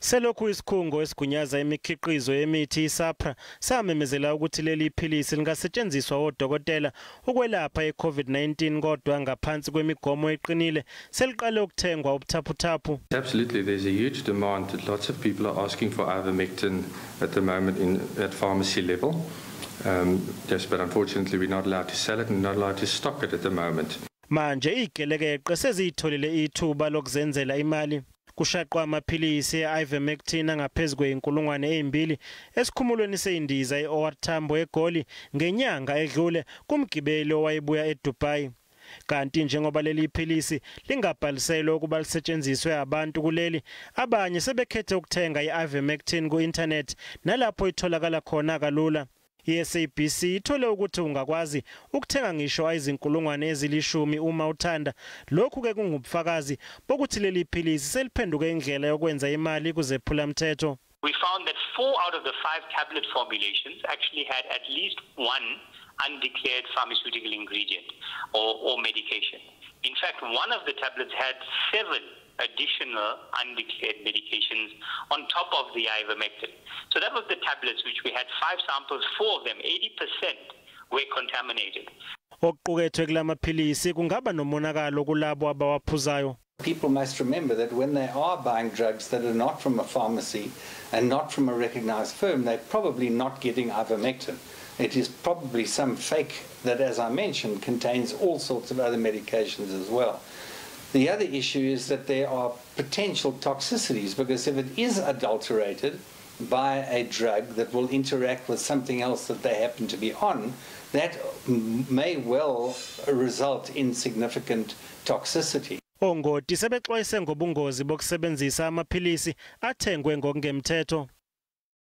Selokhu isikhungo esigunyaza imikhiqizo yemithi iSAHPRA samemezela ukuthi leli philisi lingasetshenziswa odokotela ukwelapha iCOVID-19 kodwa ngaphansi kwemigomo eqinile, seliqale ukuthengwa ubuthaphuthaphu. Absolutely, there's a huge demand. Lots of people are asking for ivermectin at the moment at pharmacy level. Yes, but unfortunately we're not allowed to sell it and not allowed to stock it at the moment. Manje igelekeqe seziyitholile ithuba lokuzenzela imali. Kushaqwa amaphilisi e-ivermectin angaphezu kwe-2000 esikhumulweni seyindiza e-OR Tambo eGoli ngenyanga edlule kumgibeli owayebuya eDubai. Kanti njengoba leli philisi lingabhaliselwe ukuba lisetshenziswe abantu kuleli, abanye sebekhethe ukuthenga i-ivermectin ku-internet nalapho itholakala khona kalula. I-SABC ithole ukuthi ungakwazi ukuthenga ngisho 10,000 uma uthanda. Lokhu ke kungubufakazi bokuthi leli philisi seliphenduke indlela yokwenza imali kuzephula mthetho. We found that 4 out of the 5 tablet formulations actually had at least one undeclared pharmaceutical ingredient or medication. In fact, one of the tablets had 7 additional undeclared medications on top of the ivermectin. So that was the tablets, which we had 5 samples, 4 of them, 80% were contaminated. Okuqukethwe kulamaphilisi kungaba nomonakalo kulabo abawaphuzayo. People must remember that when they are buying drugs that are not from a pharmacy and not from a recognized firm, they're probably not getting ivermectin. It is probably some fake that, as I mentioned, contains all sorts of other medications as well. The other issue is that there are potential toxicities, because if it is adulterated by a drug that will interact with something else that they happen to be on, that may well result in significant toxicity. Ongoti sebexwayise ngobungozi bokusebenzisa amaphilisi athengwe ngokungemthetho.